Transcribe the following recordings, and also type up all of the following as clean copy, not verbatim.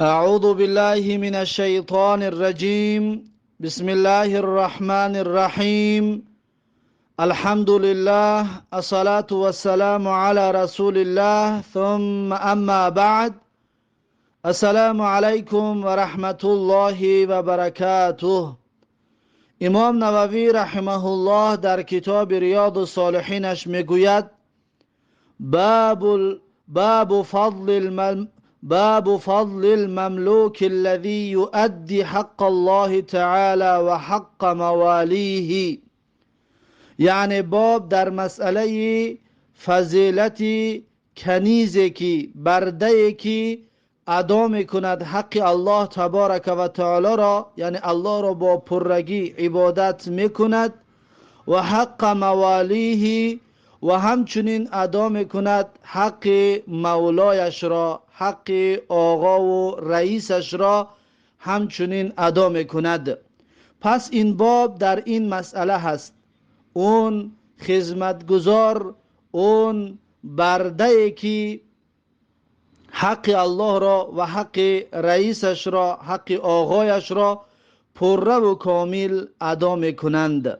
أعوذ بالله من الشيطان الرجيم. بسم الله الرحمن الرحيم. الحمد لله، الصلاة والسلام على رسول الله، ثم أما بعد. السلام عليكم ورحمة الله وبركاته. امام نووی رحمه الله در کتاب ریاض الصالحینش میگوید: باب فضل المملوك الذي يؤدي حق الله تعالى وحق مواليه. یعنی باب در مسئله فضیلت کنیزی که برده که ادا میکند حق الله تبارک و تعالی را، یعنی الله را با پرگی عبادت میکند، و حق موالیه، و همچنین ادا میکند حق مولایش را، حق آقا و رئیسش را همچنین ادا میکند. پس این باب در این مسئله هست. اون خدمتگزار، اون برده که حق الله را و حق رئیسش را، حق آقایش را پره و کامل ادا میکنند.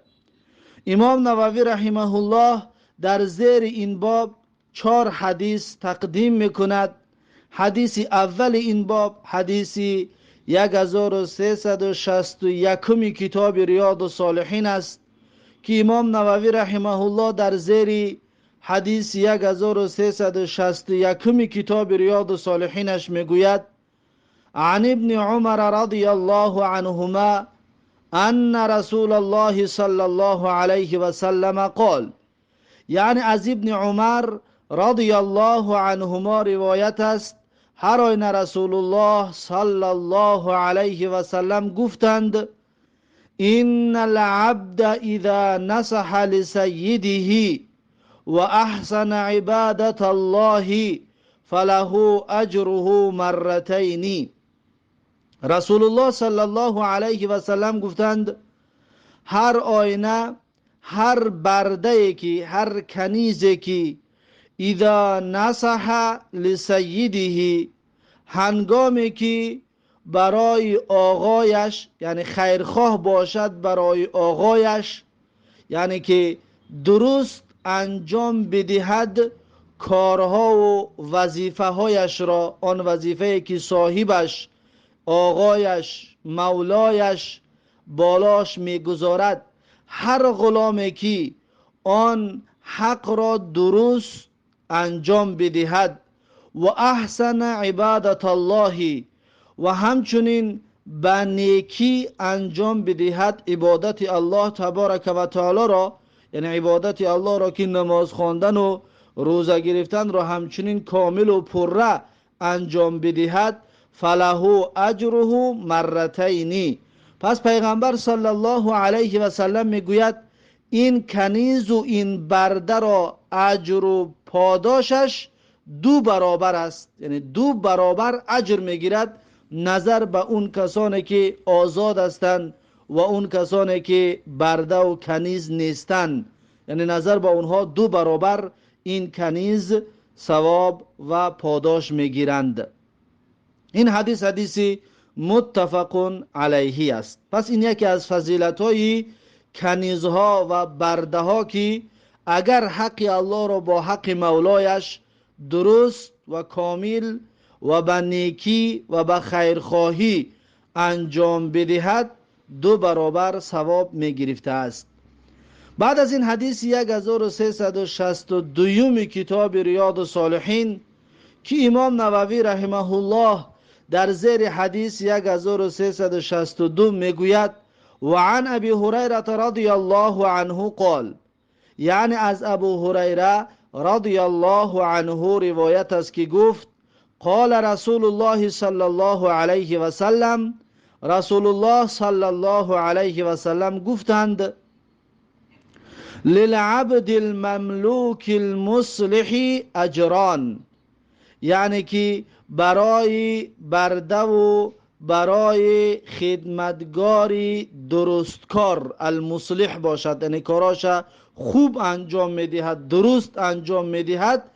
امام نووی رحمه الله در زیر این باب 4 حدیث تقدیم میکند. حدیث اول این باب حدیث 1361 کتاب ریاض الصالحین است که امام نووی رحمه الله در زیر حدیث 1361 کتاب ریاض الصالحینش میگوید: عن ابن عمر رضی الله عنهما ان رسول الله صلی الله علیه و سلم قال. یعنی از ابن عمر رضی الله عنهما روایت است، هر آینه رسول الله صلی الله علیه و سلم گفتند: ان العبد اذا نصح لسیده و احسن عبادت الله فله اجره مرتین. رسول الله صلی الله علیه و سلم گفتند: هر آینه، هر برده که، هر کنیزی که اذا نصح لسیده، هنگامی که برای آقایش، یعنی خیرخواه باشد برای آقایش، یعنی که درست انجام بدهد کارها و وظیفه هایش را، آن وظیفه که صاحبش، آقایش، مولایش بالاش میگذارد، هر غلامی که آن حق را درست انجام بدهد، و احسن عبادت الله، و همچنین به نیکی انجام بدهد عبادت الله تبارک و تعالی را، یعنی عبادت الله را که نماز خواندن و روزه گرفتن را همچنین کامل و پره انجام بدهد، فله اجره مرتین. پس پیغمبر صلی الله علیه و سلم میگوید این کنیز و این برده را اجر و پاداشش 2 برابر است، یعنی 2 برابر اجر میگیرد نظر به اون کسانی که آزاد هستند و اون کسانی که برده و کنیز نیستند، یعنی نظر به اونها 2 برابر این کنیز ثواب و پاداش میگیرند. این حدیث حدیثی متفق علیه است. پس این یکی از فضیلت‌های کنیزها و برده ها که اگر حق الله را با حق مولایش درست و کامل و به نیکی و به خیرخواهی انجام بدهد، 2 برابر ثواب میگرفته است. بعد از این حدیث 1362 کتاب ریاض الصالحین که امام نووی رحمه الله در زیر حدیث 1362 میگوید: و عن ابی هریره رضی الله عنه قال. یعنی از ابو هریره رضی الله عنه روایت است که گفت: قال رسول الله صلی الله علیه و سلم، رسول الله صلی الله علیه و سلم گفتند: للعبد المملوک المصلح اجران. یعنی که برای برده و برای خدمتگاری درستکار، المصلح باشد، یعنی کاراش خوب انجام میدهد، درست انجام میدهد،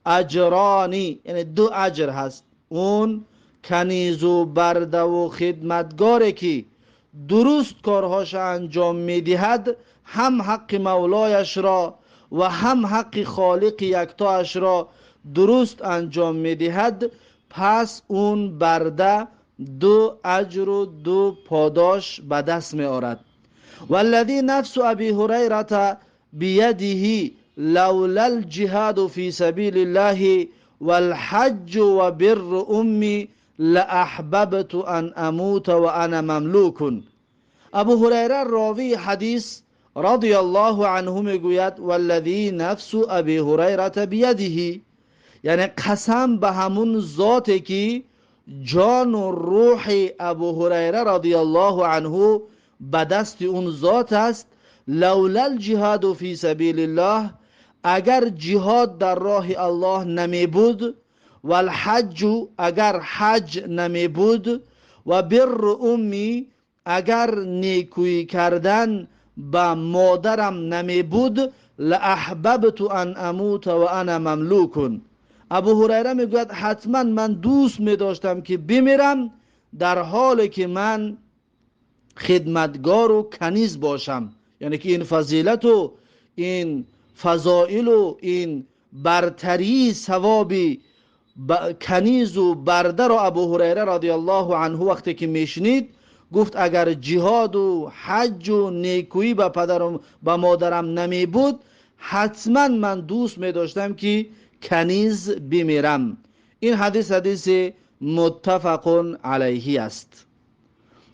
اجرانی، یعنی 2 اجر هست. اون канизу бардаву хидматгоре ки дуруст корҳоша анҷом медиҳад, ҳам ҳаққи мавлояшро ва ҳам ҳаққи холиқи яктоашро дуруст анҷом медиҳад, пас он барда ду аҷру ду подош ба даст меорад. والذی نفس ابی هریره بیده لولا الجهاد فی سبیل الله والحج وبر امی لاحببت ان اموت وانا مملوک. ابو هریره راوی حدیث رضی الله عنه میگوید والذی نفس ابی هریره بیده، یعنی قسم به همون ذاتی که جان و روح ابو هریره رضی الله عنه به دست اون ذات است، لولا الجهاد فی سبیل الله، اگر جهاد در راه الله نمی بود، والحج اگر حج نمی بود، و بر امی اگر نیکویی کردن به مادرم نمی بود، لاحببت ان اموت و انا مملوک. ابو هریره میگوید حتما من دوست می داشتم که بمیرم در حالی که من خدمتگار و کنیز باشم. یعنی که این فضیلت و این فضائل و این برتری ثوابی کنیز و برده را ابو هریره رضی الله عنه وقتی که میشنید گفت اگر جهاد و حج و نیکویی به پدرم به مادرم نمی بود، حتما من دوست می داشتم که کنیز بمیرم. این حدیث حدیث متفق علیه است.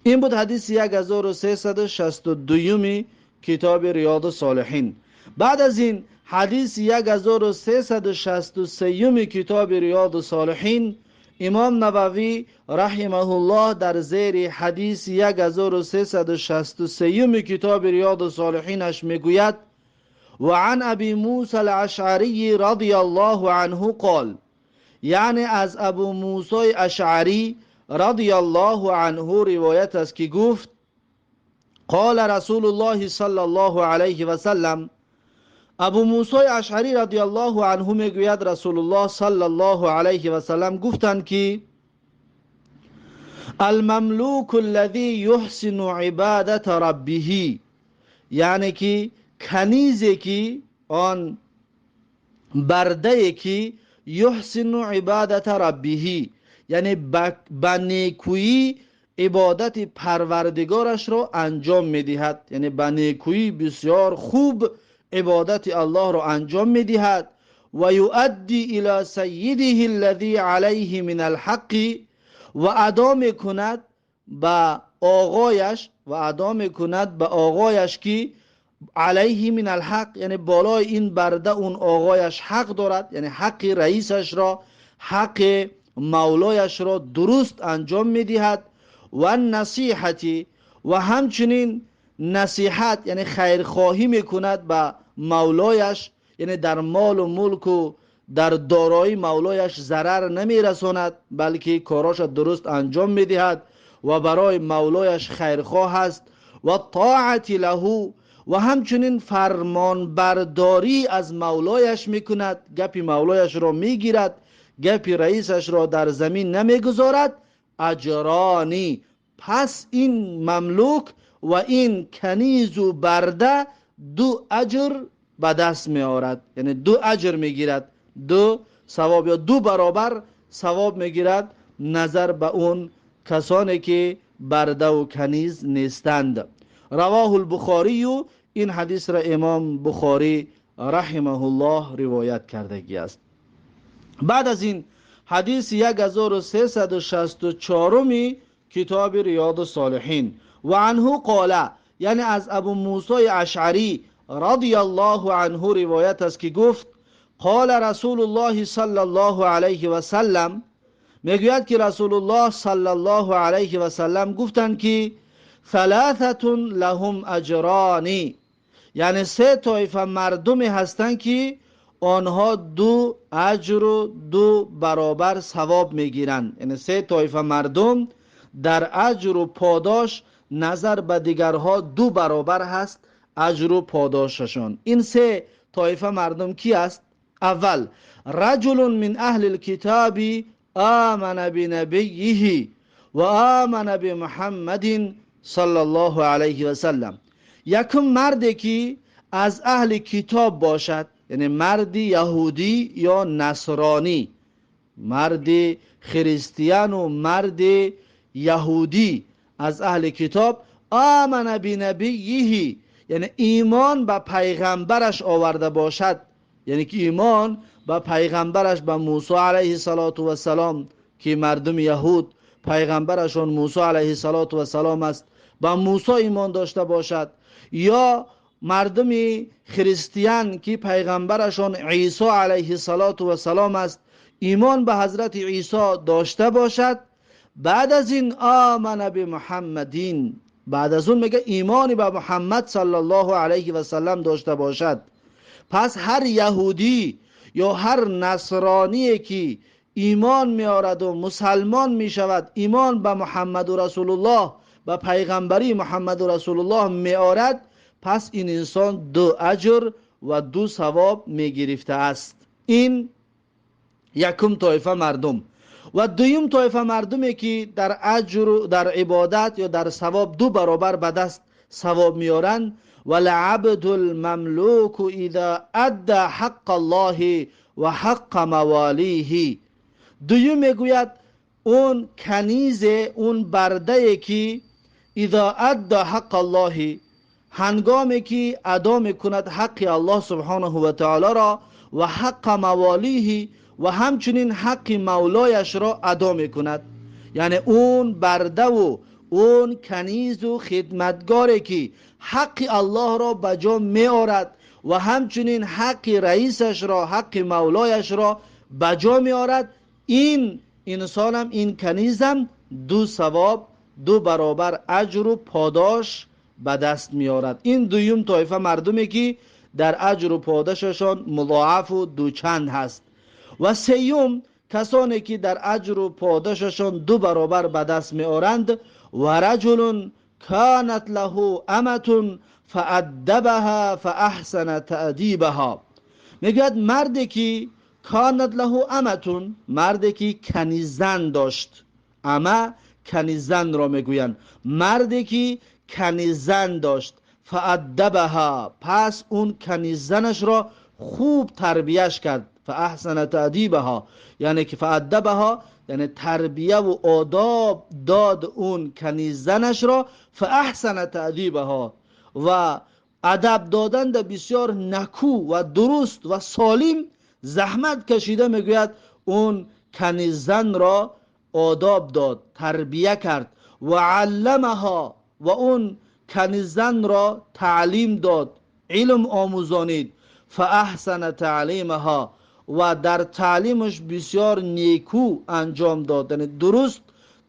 این بود حدیث 1362 کتاب ریاض الصالحین. بعد از این حدیث 1363 کتاب ریاض الصالحین، امام نووی رحمه الله در زیر حدیث 1363 کتاب ریاض الصالحینش میگوید وعن ابی موسی الاشعری رضی الله عنه قال، یعنی از ابو موسی اشعری رضی الله عنه روایت است که گفت قال رسول الله صلی الله علیه و سلم. ابو موسی اشعری رضی الله عنه میگوید رسول الله صلی الله علیه و سلم گفتند که المملوک الذی یحسن عبادت ربه، یعنی که کنیزی که آن برده که یحسن عبادت ربه، یعنی به نیکویی عبادت پروردگارش را انجام میدهد، یعنی به نیکویی بسیار خوب عبادت الله را انجام میدهد. و یؤدی الی سیده الذی علیه من الحق، و ادا میکند به آقایش، و ادا میکند به آقایش که علیه من الحق، یعنی بالای این برده اون آقایش حق دارد، یعنی حق رئیسش را، حق مولایش را درست انجام میدهد. و نصیحتی، و همچنین نصیحت یعنی خیرخواهی میکند به مولایش، یعنی در مال و ملک و در دارایی مولایش ضرر نمیرساند، بلکه کاراش درست انجام میدهد و برای مولایش خیرخواه است. و طاعت له، و همچنین فرمان برداری از مولایش میکند، گپی مولایش را میگیرد، گپی رئیسش را در زمین نمیگذارد. اجرانی، پس این مملوک و این کنیز و برده دو اجر به دست می آورد، یعنی دو اجر میگیرد، دو ثواب یا دو برابر ثواب میگیرد نظر به اون کسانی که برده و کنیز نیستند. رواه البخاری، این حدیث را امام بخاری رحمه الله روایت کردگی است. بعد از این حدیث 1364 کتاب ریاض الصالحین. و عنه قال، یعنی از ابو موسی اشعری رضی الله عنه روایت است که گفت قال رسول الله صلی الله علیه و سلم، میگوید که رسول الله صلی الله علیه و سلم گفتند که ثلاثه لهم اجرانی، یعنی سه طایفه مردمی هستند که آنها دو اجر و دو برابر ثواب میگیرند، یعنی سه طایفه مردم در اجر و پاداش نظر به دیگرها دو برابر هست اجر و پاداششان. این سه طایفه مردم کی است؟ اول، رجل من اهل الكتاب آمن بنبيه وآمن بمحمد صلى الله علیه و سلم. یکم مردی که از اهل کتاب باشد، یعنی مرد یهودی یا نصرانی، مرد خریستیان و مرد یهودی از اهل کتاب، آمن بنبیه یعنی ایمان به پیغمبرش آورده باشد، یعنی که ایمان به پیغمبرش، به موسی علیه السلام که مردم یهود پیغمبرشون موسی علیه السلام است، به موسی ایمان داشته باشد، یا مردم خریستیان که پیغمبرشون عیسی علیه السلام است، ایمان به حضرت عیسی داشته باشد. بعد از این آمن به محمدین، بعد از اون میگه ایمان به محمد صلی الله علیه و سلم داشته باشد. پس هر یهودی یا هر نصرانی که ایمان میارد و مسلمان میشود، ایمان به محمد رسول الله، به پیغمبری محمد رسول الله میارد، پس این انسان دو اجر و دو ثواب میگرفته است. این یکم طایفه مردم. و دویم طایفه مردمی که در اجر و در عبادت یا در ثواب دو برابر به دست ثواب میارند، ولعبد المملوک اذا ادى حق الله و حق موالیه. دویم میگوید اون کنیز، اون برده که اذا ادى حق الله، هنگامی که ادا میکند حق الله سبحانه و تعالی را، و حق موالیه و همچنین حق مولایش را ادا میکند. یعنی اون برده و اون کنیز و خدمتگاری که حق الله را به جا میآورد و همچنین حق رئیسش را، حق مولایش را به جا میآورد، این انسانم، این کنیزم دو ثواب، دو برابر اجر و پاداش به دست میآورد. این دویم طایفه مردمی که در اجر و پاداششان مضاعف و دوچند هست. و سیوم کسانی که در اجر و پاداششان دو برابر به دست میآورند، و رجل کانت له امة فادبها فاحسن تأدیبها. میگوید مردی که کانت له امة، مردی که کنیزن داشت، امه کنیزن را میگویند، مردی که کنیزن داشت، فادبها، پس اون کنیزنش را خوب تربیهش کرد، فاحسن تأدیبها، یعنی که فادبها یعنی تربیه و آداب داد اون کنیزنش را، فاحسن تأدیبها، و ادب دادن در بسیار نکو و درست و سالم زحمت کشیده، میگوید اون کنیزن را آداب داد، تربیه کرد، و علمها، و اون کنیزن را تعلیم داد، علم آموزانید، فاحسن تعلیمها، و در تعلیمش بسیار نیکو انجام داد، یعنی درست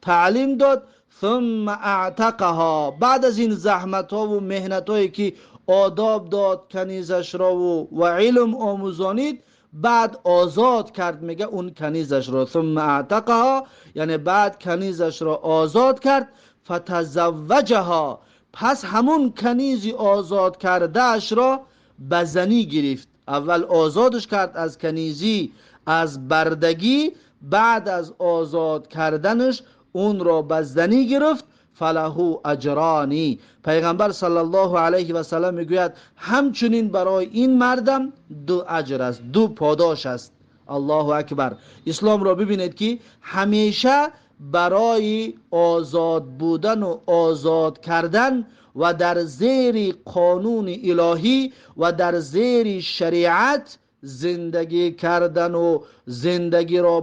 تعلیم داد. ثم اعتقها، بعد از این زحمت ها و مهنت هایی که آداب داد کنیزش را و علم آموزانید، بعد آزاد کرد، میگه اون کنیزش را، ثم اعتقها یعنی بعد کنیزش را آزاد کرد، فتزوجها، پس همون کنیزی آزاد کرده اش را به زنی گرفت. اول آزادش کرد از کنیزی، از بردگی، بعد از آزاد کردنش اون را به زنی گرفت. فله اجرانی، پیغمبر صلی الله علیه و سلم میگوید همچنین برای این مردم دو اجر است، دو پاداش است. الله اکبر. اسلام را ببینید که همیشه برای آزاد بودن و آزاد کردن و در زیر قانون الهی و در زیر شریعت زندگی کردن و زندگی را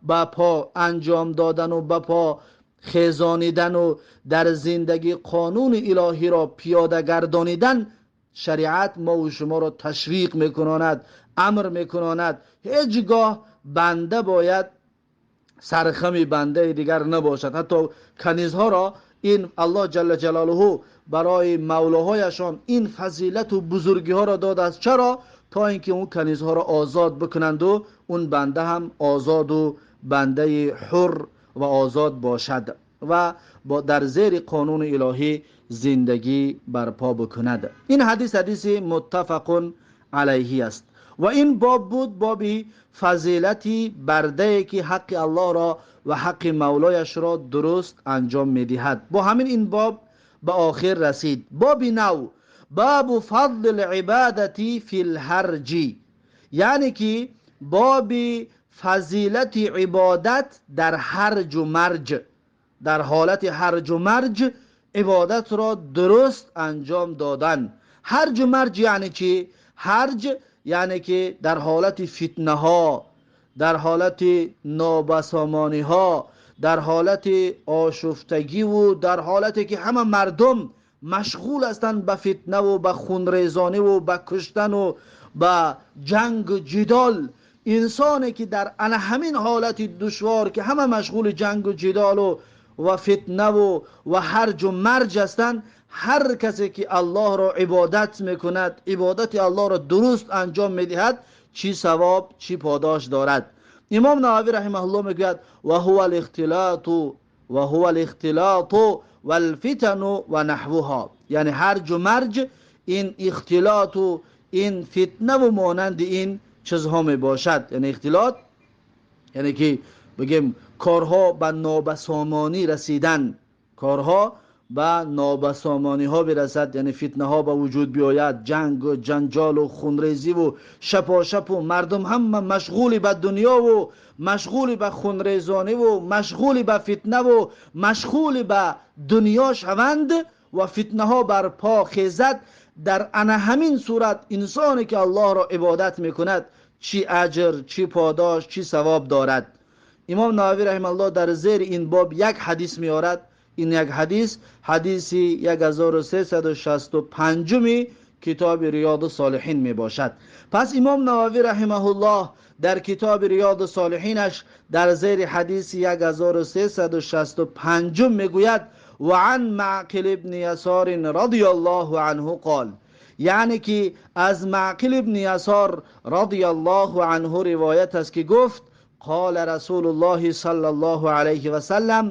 به پا انجام دادن و به پا خیزانیدن و در زندگی قانون الهی را پیاده گردانیدن، شریعت ما و شما را تشویق میکناند، امر میکناند. هیچگاه بنده باید سرخم بنده دیگر نباشد. حتی کنیزها را این الله جل جلاله برای مولاهایشان این فضیلت و بزرگی ها را داده است. چرا؟ تا اینکه اون کنیزها را آزاد بکنند و اون بنده هم آزاد و بنده حر و آزاد باشد و با در زیر قانون الهی زندگی برپا بکند. این حدیث حدیث متفق علیه است. Ва ин боб буд боби фазилати бардае ки ҳаққи Аллоҳро ва ҳаққи мавлояшро дуруст анҷом медиҳад. Бо ҳамин ин боб ба охир расид. Боби нав, бобу фазли ибадати фил ҳарҷи, яъне ки боби фазилати ибодат дар ҳарҷу марҷ, дар ҳолати ҳарҷу марҷ ибодатро дуруст анҷом додан. Ҳарҷу марҷ яъне чӣ? Ҳарҷ яъне ки дар ҳолати фитнаҳо, дар ҳолати нобасомониҳо, дар ҳолати ошуфтагиву дар ҳолате ки ҳама мардум машғул ҳастанд ба фитнаву ба хунрезониву ба куштану ба ҷангу ҷидол, инсоне ки дар ана ҳамин ҳолати душвор ки ҳама машғули ҷангу ҷидолу ва фитнаву ва ҳарҷу марҷ ҳастанд, ҳар касе ки Аллоҳро ибодат мекунад, ибодати Аллоҳро дуруст анҷом медиҳад, чӣ савоб, чӣ подош дорад. Имом Нававӣ раҳимаҳуллоҳ мегӯяд: ва ҳува алихтилоту ва ҳува алихтилоту валфитану ва наҳвуҳо, яъне ҳарҷу марҷ ин ихтилоту ин фитнаву монанди ин чизҳо мебошад. Яъне ихтилот яъне ки бигем корҳо ба нобасомонӣ расидан, корҳо ба нобасомониҳо бирасад, яъне фитнаҳо ба вуҷуд биёяд, ҷангу ҷанҷолу хунрезиву шапошапу мардум ҳама машғули ба дунёву машғули ба хунрезониву машғули ба фитнаву машғули ба дунё шаванд ва фитнаҳо бар по хезад. Дар ана ҳамин сурат инсоне ки Аллоҳро ибодат мекунад чӣ аҷр, чӣ подош, чӣ савоб дорад. Имом Нававӣ раҳимаҳуллоҳ дар зери ин боб як ҳадис меорад. Ин як ҳадис, ҳадиси 1365 китоби Риёду Солиҳин мебошад. Пас Имом Нававӣ раҳимаҳуллоҳ дар китоби Риёду Солиҳинаш дар зери ҳадиси 1365 мегӯяд: ва ан Маъқил ибни Ясор радияллоҳу анҳу қол, яъне ки аз Маъқил ибни Ясор радияллоҳу анҳу ривоят аст ки гуфт: قال رسول الله صلى الله عليه وسلم.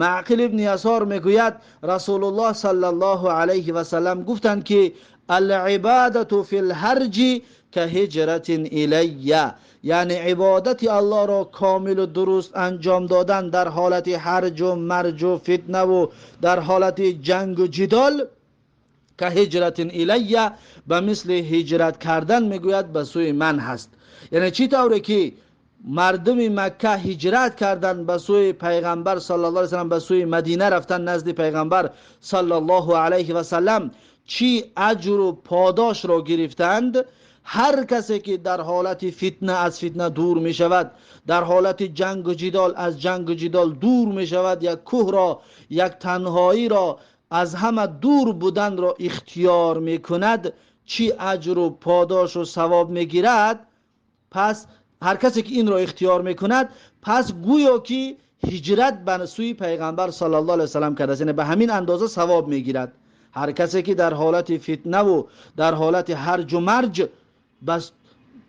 معقل ابن یسار میگوید رسول الله صلی الله علیه و سلم گفتند که العبادت فی الحرج كهجرة الی، یعنی عبادت الله را کامل و درست انجام دادن در حالت حرج و مرج و فتنه و در حالت جنگ و جدال، كهجرة الی، به مثل هجرت کردن میگوید به سوی من هست. یعنی چی طوری که مردم مکه هجرت کردند به سوی پیغمبر صلی الله علیه و سلم، به سوی مدینه رفتن نزد پیغمبر صلی الله علیه و سلم، چی اجر و پاداش را گرفتند. هر کسی که در حالت فتنه از فتنه دور می شود، در حالت جنگ و جدال از جنگ و جدال دور می شود، یک کوه را، یک تنهایی را، از همه دور بودن را اختیار می کند، چی اجر و پاداش و ثواب می گیرد. پس هر کسی که این را اختیار میکند، پس گویا که هجرت به سوی پیغمبر صلی الله علیه و سلم کرده است، یعنی به همین اندازه ثواب میگیرد. هر کسی که در حالت فتنه و در حالت هرج و مرج بس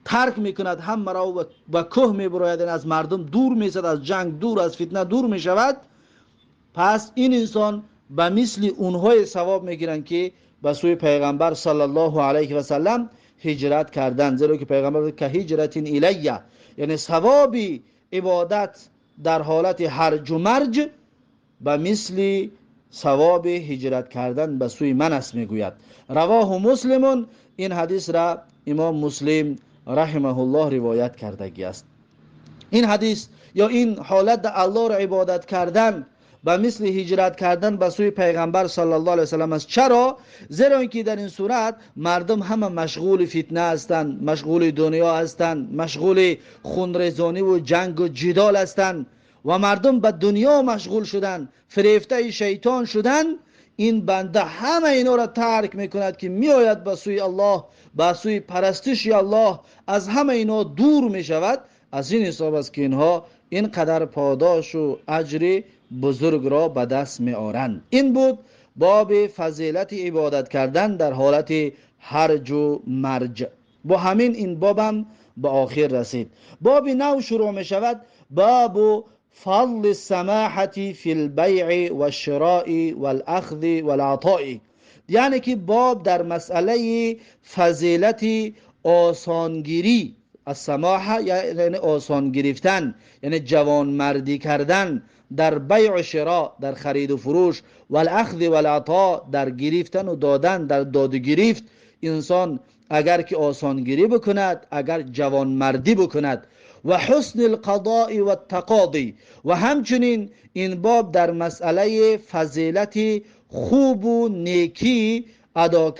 ترک میکند، همه را به کوه میبراید، از مردم دور میشد، از جنگ دور، از فتنه دور میشود، پس این انسان به مثل اونهای ثواب میگیرند که به سوی پیغمبر صلی الله علیه و سلم هجرت کردن، زیرا که پیغمبر که هجرت الیه، یعنی ثواب عبادت در حالت هرج و مرج به مثل ثواب هجرت کردن به سوی من است میگوید. رواه مسلم، این حدیث را امام مسلم رحمه الله روایت کردگی است. این حدیث یا این حالت الله را عبادت کردن به مثل هجرت کردن به سوی پیغمبر صلی الله علیه و سلم است. چرا؟ زیرا اینکه در این صورت مردم همه مشغول فتنه هستند، مشغول دنیا هستند، مشغول خونریزانی و جنگ و جدال هستند و مردم به دنیا مشغول شدن، فریفته شیطان شدن. این بنده همه اینا را ترک میکند که میآید به سوی الله، به سوی پرستش الله، از همه اینا دور میشود. از این حساب است که اینها اینقدر پاداش و اجر بزرگ را به دست می آرند. این بود باب فضیلت عبادت کردن در حالت هرج و مرج. با همین این بابم به آخر رسید. باب نو شروع می شود، باب فضل السماحة فی البیع والشراء والأخذ والعطاء، یعنی که باب در مسئله فضیلت آسانگیری، السماحه یعنی آسان گرفتن، یعنی جوانمردی کردن در بیع و شراء، در خرید و فروش، والاخذ والعطاء، در گرفتن و دادن، در داد و گرفت. انسان اگر که آسانگیری بکند، اگر جوانمردی بکند. و حسن القضاء و التقاضی، و همچنین این باب در مسئله فضیلت خوب و نیکی ادا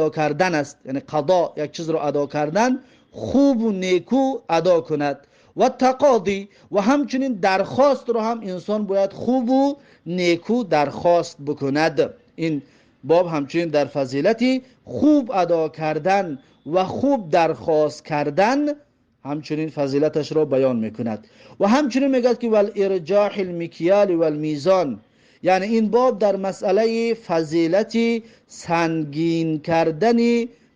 کردن است. یعنی قضا، یک چیز رو ادا کردن، خوب و نیکو ادا کند. و تقاضی، و همچنین درخواست رو هم انسان باید خوب و نیکو درخواست بکند. این باب همچنین در فضیلت خوب ادا کردن و خوب درخواست کردن همچنین فضیلتش را بیان میکند. و همچنین میگد که والارجاح المکیال والمیزان، یعنی این باب در مسئله فضیلت سنگین کردن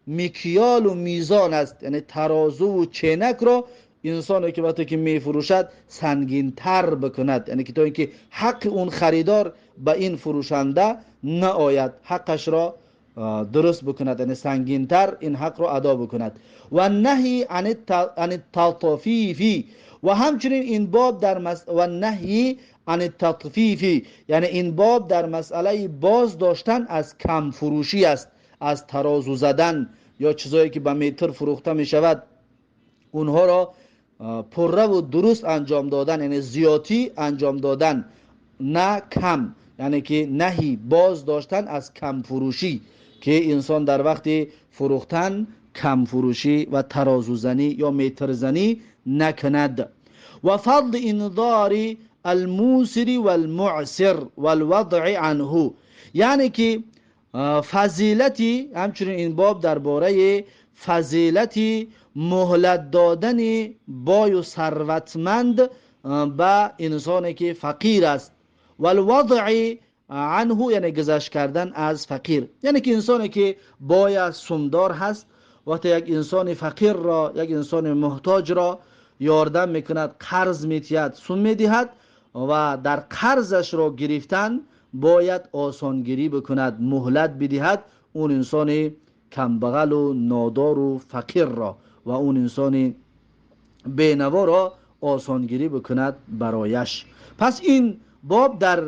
مکیال و میزان است. یعنی ترازو و چینک را انسانی که وقتی که میفروشد سنگین تر بکند، یعنی که تا اینکه حق اون خریدار به این فروشنده نآید، حقش را درست بکند، یعنی سنگین تر این حق را ادا بکند. و نهی عن التطفیف، و همچنین این باب در و نهی عن التطفیف، یعنی این باب در مسئله باز داشتن از کم فروشی است، از ترازو زدن یا چیزایی که به متر فروخته می شود اونها را پره و درست انجام دادن، یعنی زیادی انجام دادن نه کم، یعنی که نهی باز داشتن از کم فروشی، که انسان در وقت فروختن کم فروشی و ترازو زنی یا متر زنی نکند. و فضل انذار الموسر والمعسر والوضع عنه، یعنی که فضیلتی، همچنین این باب درباره فضیلتی مهلت دادن بای و ثروتمند به انسانی که فقیر است، والوضع عنه یعنی گذشت کردن از فقیر، یعنی که انسانی که بای سمدار هست وقتی یک انسان فقیر را، یک انسان محتاج را یاردم میکند، قرض میتید، سم میدهد و در قرضش را گرفتن باید آسانگیری بکند، مهلت بدهد اون انسان کمبغل و نادار و فقیر را و اون انسان بینوا را آسانگیری بکند برایش. پس این باب در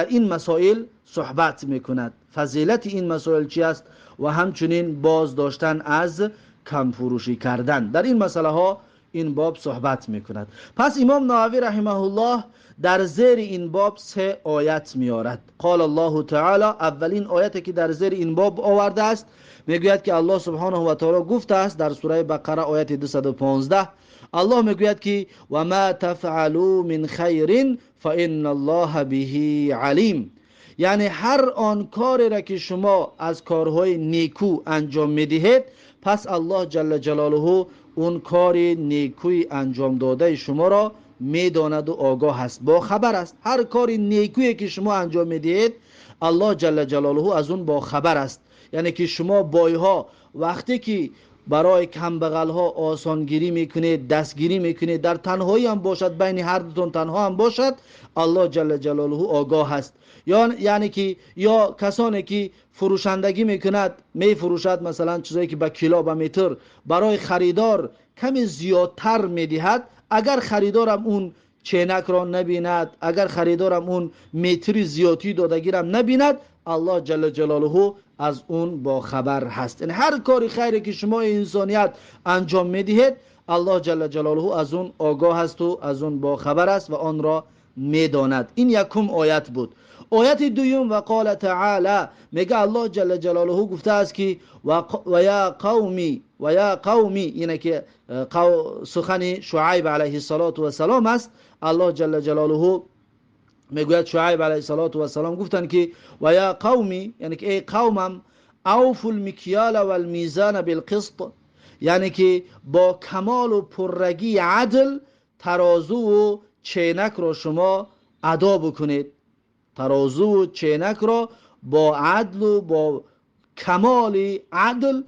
این مسائل صحبت میکند، فضیلت این مسائل چی است و همچنین باز داشتن از کم فروشی کردن، در این مسئله ها این باب صحبت میکند. پس امام نووی رحمه الله در زیر این باب سه آیت میارد. قال الله تعالی، اولین آیتی که در زیر این باب آورده است میگوید که الله سبحانه و تعالی گفته است در سوره بقره آیت 215، الله میگوید که و ما تفعلوا من خیر فان الله به علیم، یعنی هر آن کاری را که شما از کارهای نیکو انجام میدهید پس الله جل جلاله اون کار نیکوی انجام داده شما را میداند و آگاه است، با خبر است. هر کار نیکویی که شما انجام میدهید الله جل جلاله از اون با خبر است. یعنی که شما بایها وقتی که برای کمبغل ها آسانگیری میکنید، دستگیری میکنید، در تنهایی هم باشد، بین هر دوتون تنها هم باشد، الله جل جلاله آگاه است. یعنی که یا کسانی که فروشندگی میکند، میفروشد مثلا چیزایی که به کیلو به متر برای خریدار کمی زیادتر میدهد، اگر خریدارم اون چینک را نبیند، اگر خریدارم اون متری زیادی دادگیرم نبیند، الله جل جلاله از اون با خبر هست. یعنی هر کاری خیری که شما انسانیت انجام میدهید الله جل جلاله از اون آگاه است و از اون با خبر است و آن را میداند. این یکم آیت بود. آیت دوم و قال تعالی، میگه الله جل جلاله گفته است که و یا قومی، و یا قومی، اینه که سخن شعیب علیه السلام است. الله جل جلاله میگوید شعیب علیه السلام گفتند که و یا قومی، یعنی که ای قومم، اوفوا المکیال والمیزان بالقسط، یعنی که با کمال و پرگی عدل ترازو و چینک را شما ادا بکنید. ترازو و چینک را با عدل و با کمال عدل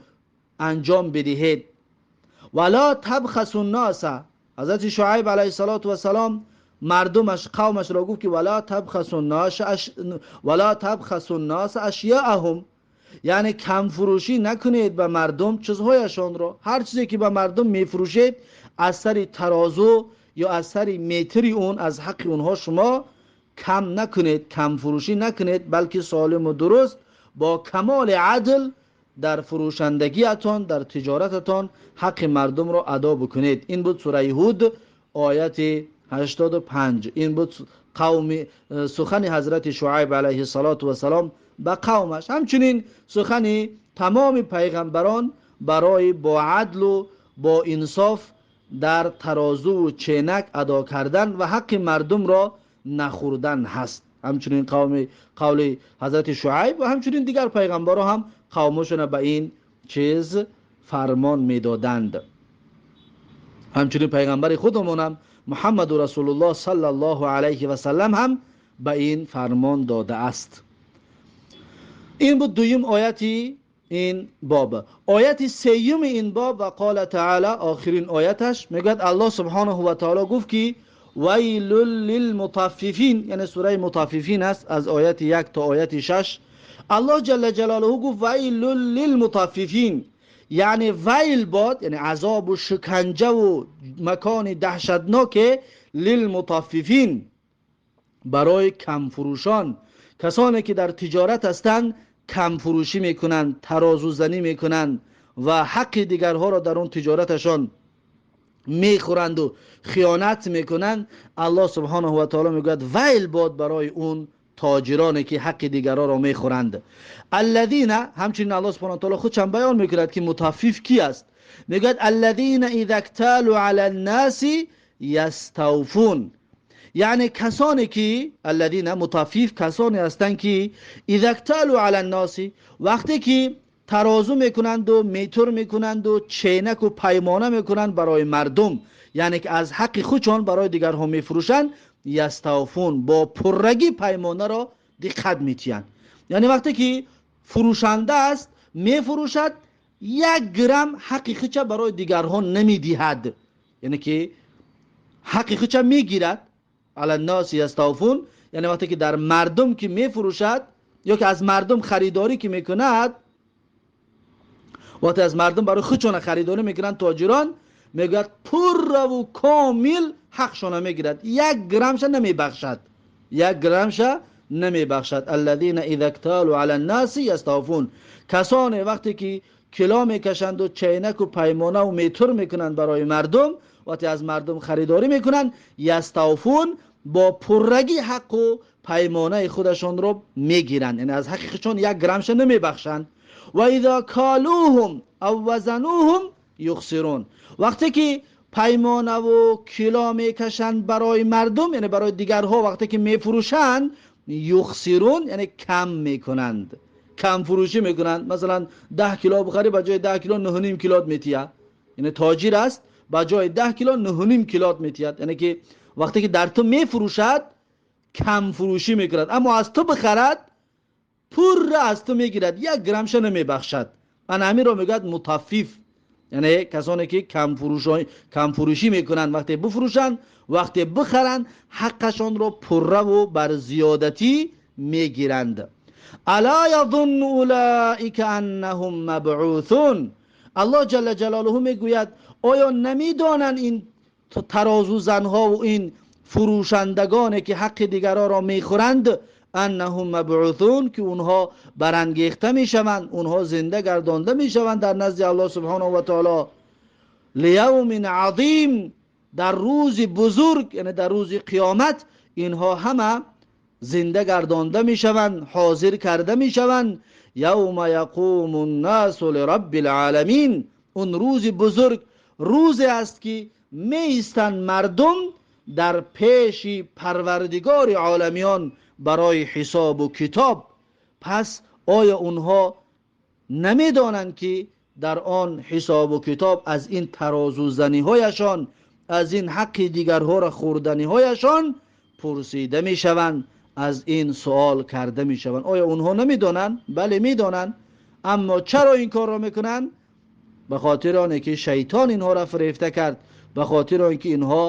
انجام بدهید. ولا تبخسوا الناس، حضرت شعیب علیه السلام مردمش قومش را گفت که ولا تبخسوا الناس اشیاءهم، Яъне камфурӯшӣ накунед ба мардум чизҳояшонро. Ҳар чизе ки ба мардум мефурӯшед, аз сари тарозу ё аз сари метри он аз ҳаққи онҳо шумо кам накунед, камфурӯшӣ накунед, балки солиму дуруст бо камоли адл дар фурӯшандагиатон, дар тиҷорататон ҳаққи мардумро адо бикунед. Ин буд сураи Ҳуд, ояти 85. Ин буд қавми сухани ҳазрати Шуайб алайҳи салоту вассалом ба қавмаш. Ҳамчунин сухани тамоми пайғамбарон барои бо адлу бо инсоф дар тарозуву ченак адо кардан ва ҳаққи мардумро нахӯрдан ҳаст. Ҳамчунин қавли ҳазрати Шуайб ва ҳамчунин дигар пайғамбарон ҳам қавмашонро ба ин чиз фармон медоданд. Ҳамчунин пайғамбари худамонам Муҳаммаду Расулуллоҳ саллаллоҳу алайҳи васаллам ҳам ба ин фармон додааст. Ин буд дуюм ояти ин боб. Ояти сеюми ин боб, ва қола таъала, охирин ояташ мегӯяд, Аллоҳ субҳонаҳу ва таъала гуфт ки вайлул лилмутаффифин, яъне сураи Мутаффифин аст, аз ояти 1 то ояти 6. Аллоҳ ҷалла ҷалолуҳу гуфт вайлул лилмутаффифин, яъне вайл бод, яъне азобу шиканҷаву макони даҳшатноке лилмутаффифин, барои камфурӯшон, касоне ки дар тиҷорат ҳастанд, камфурӯшӣ мекунанд, тарозузанӣ мекунанд ва ҳаққи дигарҳоро дар он тиҷораташон мехӯранду хиёнат мекунанд. Аллоҳ субҳонаҳу ва таъала мегӯяд вайл бод барои он тоҷироне ки ҳаққи дигарҳоро мехӯранд. Аллазина, ҳамчунин Аллоҳ субҳонаҳу ва таъала худшам баён мекунад ки мутаффиф ки аст. Мегӯяд аллазина иза кталу ала ннаси яставфун, яъне касоне ки аллазина мутаффиф касоне ҳастанд ки иза кталу ала ннаси, вақте ки тарозу мекунанду метр мекунанду ченаку паймона мекунанд барои мардум, яъне ки аз ҳаққи худшон барои дигарҳо мефурӯшанд, яставфун, бо пуррагӣ паймонаро диққат метиҳанд. Яъне вақте ки фурӯшанда аст, мефурӯшад, 1 грамм ҳаққи худша барои дигарҳо намедиҳад, яъне ки ҳаққи худша мегирад. Ала ннаси яставфун, яъне вақте ки дар мардум ки мефурӯшад ё ки аз мардум харидорӣ ки мекунад, вақте аз мардум барои худшона харидорӣ мекунанд тоҷирон, мегӯяд пурраву комил ҳақшона мегирад, 1 граммша намебахшад, 1 граммша намебахшад. Аллазина иза кталу ала ннаси яставфун, касоне вақте ки кило мекашанду чайнаку паймонаву метр мекунанд барои мардум, вақте аз мардум харидорӣ мекунанд, яставфун, бо пуррагӣ ҳаққу паймонаи худашонро мегиранд, яъне аз ҳаққи худшон 1 граммша намебахшанд. Ва иза калуҳум ав вазануҳум юхсирун, вақте ки паймонаву кило мекашанд барои мардум, яъне барои дигарҳо вақте ки мефурӯшанд, юхсирун, яъне кам мекунанд, камфурӯшӣ мекунанд. Масалан 10 кило бихарӣ, ба ҷои 10 кило 9.5 килот метиҳад, яъне тоҷир аст, ба ҷои 10 кило 9.5 килот метиҳад, яъне ки вақте ки дар ту мефурӯшад камфурӯшӣ мекунад, аммо аз ту бихарад пурра аз ту мегирад, 1 граммша намебахшад. Ана ҳаминро мегӯяд мутаффиф, яъне касоне ки камфурӯшӣ мекунанд, вақте бифурӯшанд, вақте бихаранд, ҳаққашонро пурраву бар зиёдатӣ мегиранд. Ала язунну улаика аннаҳум мабъусун, Аллоҳ ҷалла ҷалолуҳу мегӯяд оё намедонанд ин тарозузанҳову ин фурӯшандагоне ки ҳаққи дигарҳоро мехӯранд, аннаҳум мабъусун, ки онҳо барангехта мешаванд, онҳо зинда гардонда мешаванд дар назди Аллоҳ субҳонаҳу ва таъала, лиявмин азим, дар рӯзи бузург, яъне дар рӯзи қиёмат инҳо ҳама зинда гардонда мешаванд, ҳозир карда мешаванд. Явма яқуму ннасу лираббил оламин, он рӯзи бузург рӯзе аст ки меистанд мардум дар пеши Парвардигори оламиён барои ҳисобу китоб. Пас оё онҳо намедонанд ки дар он ҳисобу китоб аз ин тарозузаниҳояшон, аз ин ҳаққи дигарҳоро хӯрданиҳояшон пурсида мешаванд, аз ин суол карда мешаванд? Оё онҳо намедонанд? Бале, медонанд. Аммо чаро ин корро мекунанд? Ба хотири оне ки шайтон инҳоро фирефта кард, ба хотири он ки инҳо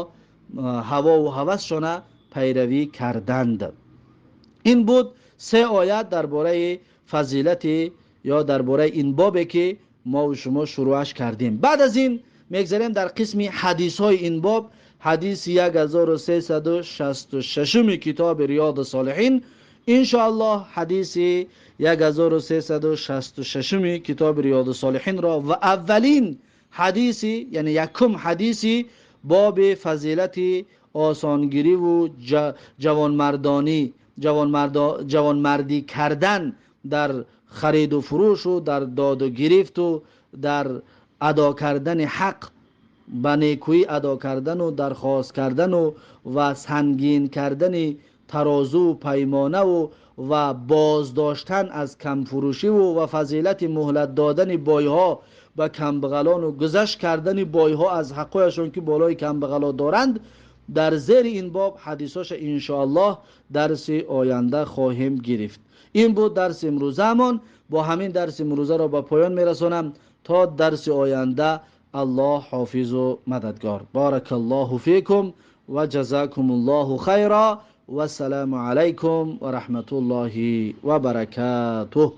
ҳавову ҳавасшона пайравӣ карданд. Ин буд 3 оят дар бораи фазилати ё дар бораи ин бобе ки мо ва шумо шурӯъаш кардем. Баъд аз ин мегзарем дар қисми ҳадисҳои ин боб, ҳадиси 1366 китоби Риёд Солиҳин. Иншоаллоҳ, ҳадиси 1366 китоби Риёд Солиҳинро ва аввалин ҳадиси, яъне якум ҳадиси боби фазилати осонгириву ҷавонмардонӣ, ҷавонмардӣ кардан дар хариду фурӯшу дар доду гирифту дар адо кардани ҳақ, ба некӯӣ адо кардану дархост кардану ва сангин кардани тарозу паймонаву ва боздоштан аз камфурӯшиву ва фазилати муҳлат додани бойҳо ба камбағалону гузашт кардани бойҳо аз ҳаққояшон, ки болои камбағало доранд. Дар зери ин боб ҳадисоша иншоаллоҳ дарси оянда хоҳем гирифт. Ин буд дарси имрӯзаамон. Бо ҳамин дарси имрӯзаро ба поён мерасонам. То дарси оянда Аллоҳ ҳофизу мададгор. Баракаллоҳу фикум ва ҷазакумуллоҳу хайра. Вассалому алайкум ва раҳматуллоҳи ва баракатуҳ.